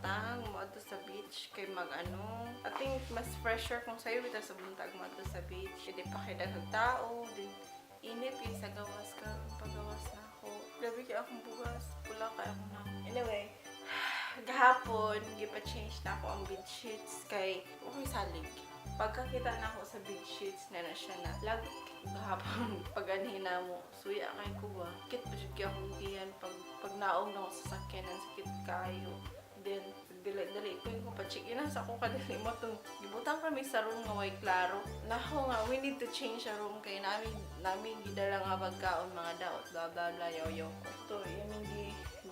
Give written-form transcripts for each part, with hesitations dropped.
buntag moadto sa beach kay mag ano. I think mas fresher kung sayo bitaw sa buntag moadto sa beach. Hindi pa kay daghang tao, din init kay sa gawas karon, pagawas na ako. Grabe kay akong bugas, pula kay akong na. Anyway, gahapon gipa-change na ako ang bed sheets kay okay salig. Pagkakita na ako sa bed sheets na na siya na lagot gahapon pag anhin na mo, suya kay ko ba. Kit pa jud kay akong tiyan pag pag naong na ako sa sakyanan, sakit kayo. Then dili dali ko yung pa check in sa ako kadali mo tong gibutang kami sa room nga way klaro. Naho nga we need to change a room kay namin gidala nga pagkaon, mga daot, blah blah blah, yaw yaw ko. To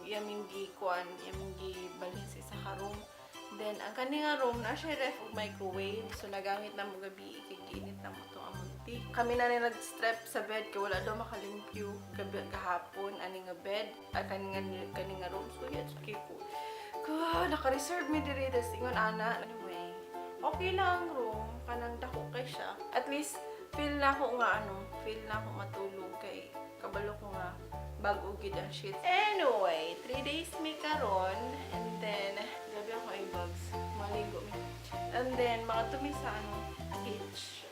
yaming gi kuan, yaming gi balhin sa isa ka room. Then, ang kani nga room, na siya ref ug microwave. So, nagamit na mo gabi, kay giinit na mo itong among tea. Kami na ni nag-strep sa bed, kay wala daw makalimpyo gabi, gahapon, ani nga bed, at kani nga room. So, yan, so, kay ko. Ko, naka-reserve mi diri, tas ingon ana. Anyway, okay lang ang room, kanang dako kay siya. At least, feel na ako nga ano, feel na ako matulog kay kabalo ko nga bago gid ang sheets. Anyway, 3 days mi karon and then grabe ako ay bugs. Maligo mi. And then mga tumi sa ano, beach.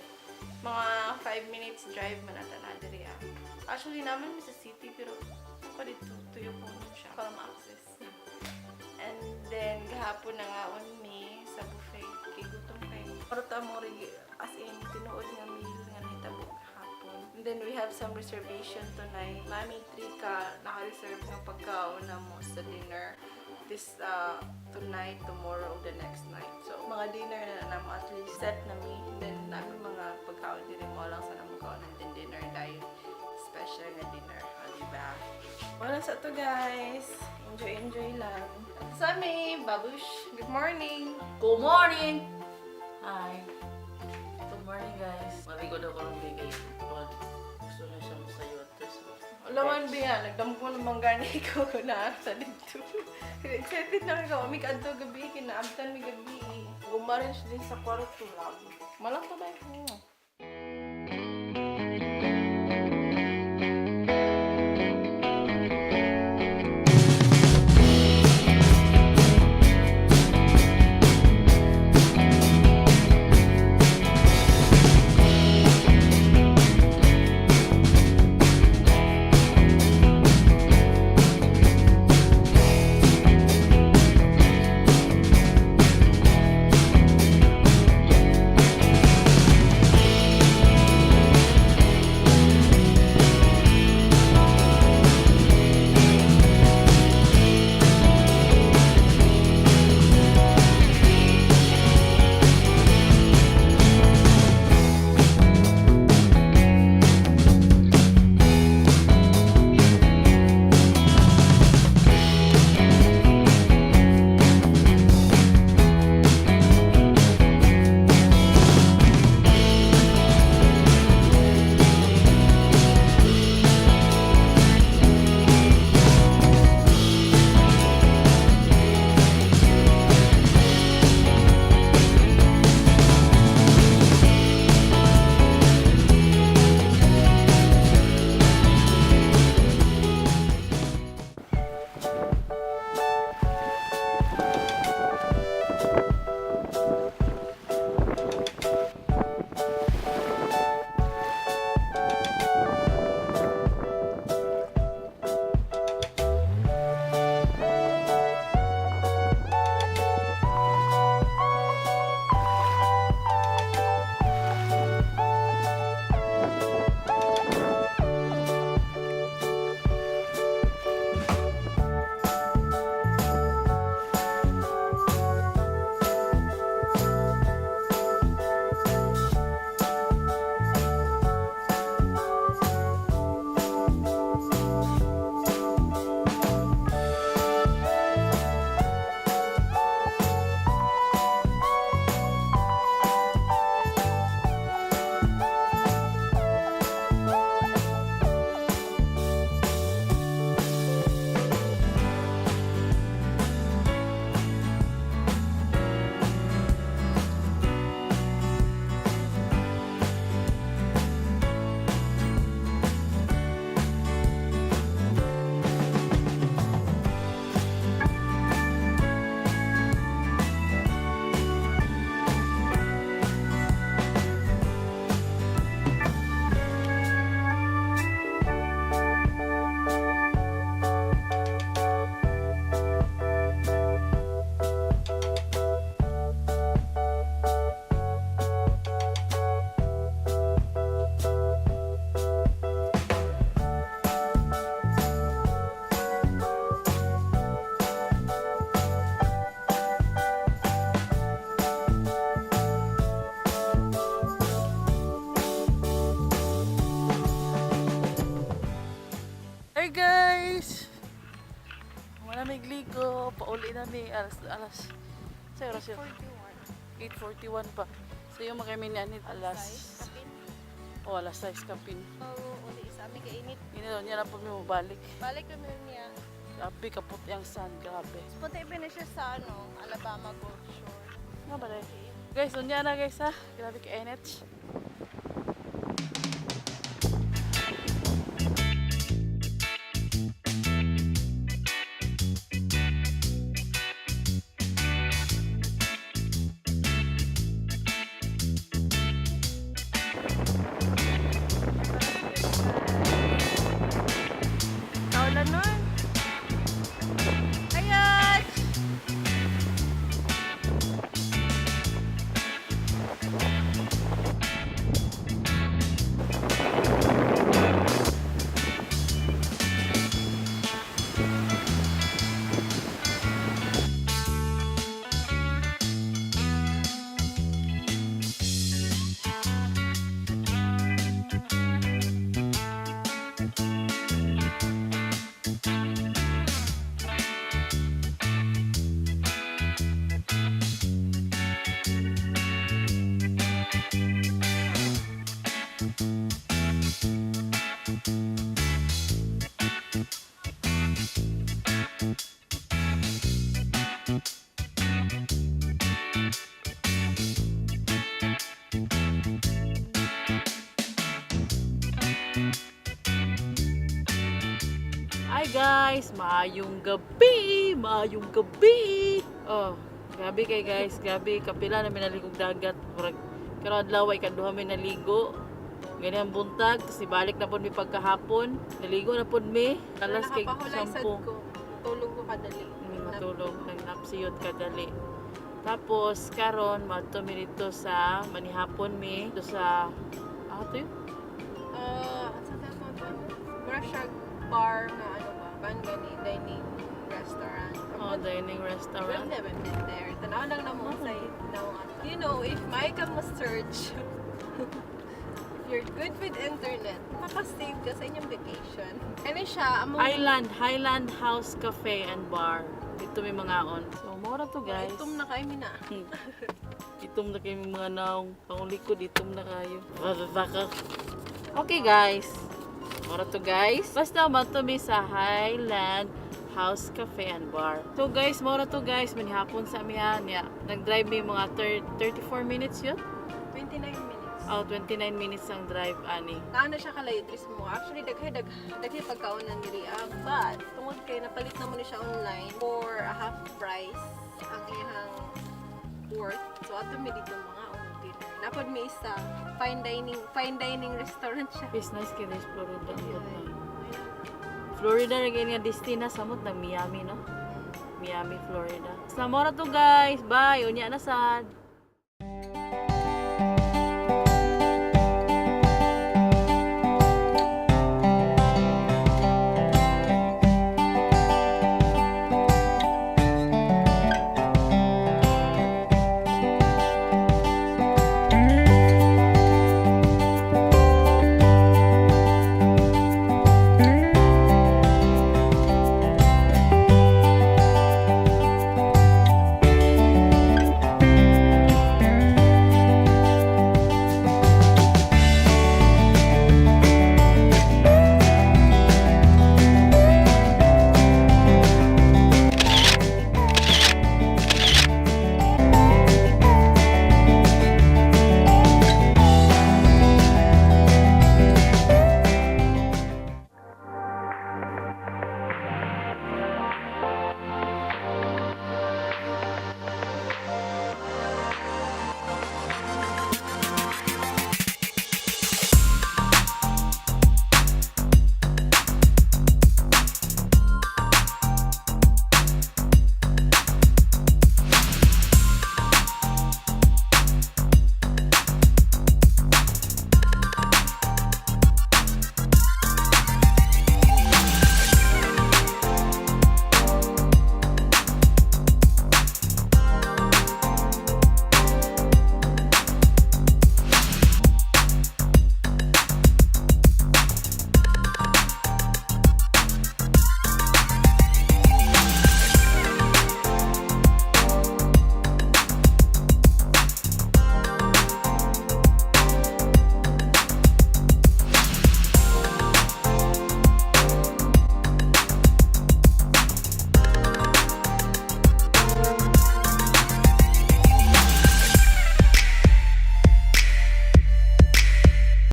Mga 5 minutes drive man ata na diri ah. Actually naman mi sa city pero ako dito tuyo ko siya para ma-access. And then gahapon na nga on mi sa buffet kay gutom kay. Pero ta mo rin as in tinuod nga meal nga nahitabo gahapon. And then we have some reservation tonight. Mami, three ka naka-reserve nga pagkaon na mo sa dinner this tonight, tomorrow, the next night. So, mga dinner na namo at least set na mi. Then, namin mga pagkaon diri mo lang sa namo kaon and then dinner dahil special nga dinner. O, diba? Wala sa to, guys. Enjoy, enjoy lang. At sa amin, babush. Good morning! Good morning! Hi. Good morning, guys. Maligo daw ko ng bigay. Gusto na siya masayo at this. Wala man biya, nagdampo naman gani ko na sa dito. Excited na kayo. Kami kadto gabi, kinaabtan mi gabi. Gumarin siya din sa kwarto lang. Malang to ba? Alas, alas, sa oras yun? 41. 8:41 pa. So yung mga kami ni alas, oh, alas 6 kapin. Oh, uli sa amin kainit. Yun daw, niya na po mi mobalik. Balik kami niya. Grabe, kaputi ang sun. Grabe. Punta na siya sa ano, Alabama Gulf Shore. Nga ba dahil? Guys, unya na guys ha. Grabe ka init. Kaulan nun. Ayat! Hi guys, maayong gabi, maayong gabi. Oh, grabe kay guys, grabe kapila na minaligog dagat. Murag karon adlaw ay kaduha mi naligo. Ganyan buntag, tapos ibalik na pud mi pagkahapon. Naligo na pud mi, kalas kay Nakapahulay sad sampo. ko. Tulog ko kadali. Matulog, nagnapsiyot kadali. Tapos karon madto mi dito sa manihapon mi dito sa ah to yun? Ah, sa tama ba? Mura siya bar nga ano ba? Ban gani dining restaurant. Oh, dining We've restaurant. never been there. Tanaw lang na mo sa naong ato. You know, if may ka mo search, if you're good with internet, makasave ka sa inyong vacation. Ano siya, among Highland, Highland House Cafe and Bar. Dito may mga on. So, mura to guys. Itom na kayo na. Itom na kayo mga naong. Ang likod, itom na kayo. Baka. Okay guys. Mura to guys. Basta mato mi sa Highland House Cafe and Bar. So guys, mura to guys. Manihapon sa amihan niya. Nag-drive mi mga 34 minutes yun. 29 minutes. Oh, 29 minutes ang drive, ani. Naano siya kalayo diri sa mo. Actually, daghay dag daghay pagkaonan diri ah, but tungod kay napalit na mo ni siya online for a half price ang iyang worth. So ato mi dito mga on dinner. Napod mi isa fine dining restaurant siya. It's nice kay this Florida. Ang Yeah. ganda. Florida na ganyan Disney na samot ng Miami, no? Miami, Florida. Sa mora to guys. Bye. Unya na sad.